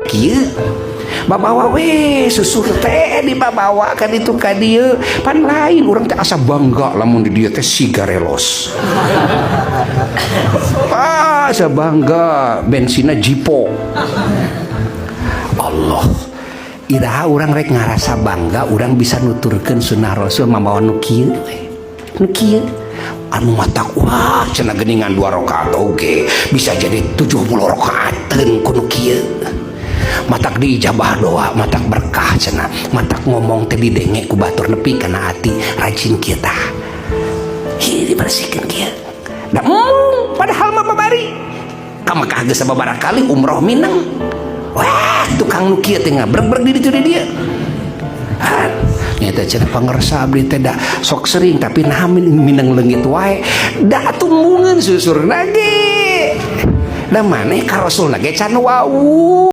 Kieu babawa we susur teh dibabawa ka ditu ka dieu. Pan lain urang teh asa bangga lamun di dieu teh sigarelos. Ah, asa bangga bensinna Jipo. Allah, iraha urang rek ngarasa bangga urang bisa nuturkeun sunnah Rasul mamawa nu kieu we? Nu kieu anu matak wah cenah geuningan dua rakaat oge bisa jadi 70 rakaateun ku nu kieu. Matak diijabah doa, matak berkah cenah, matak ngomong teh didenge ku batur nepi kana ati rajin kieu tah. Hi, dibersihkeun kieu da padahal mah babari ka Mekah geus sababaraha kali umroh mineng. Wah, tukang nu kieu teh ngabreg-breg di ditu di dieu. Ah, nyata cenah pangersa abdi teh da sok sering, tapi nah mineng leungit wae da atuh. Embungeun susurna ge da maneh ka Rasulna ge can wau.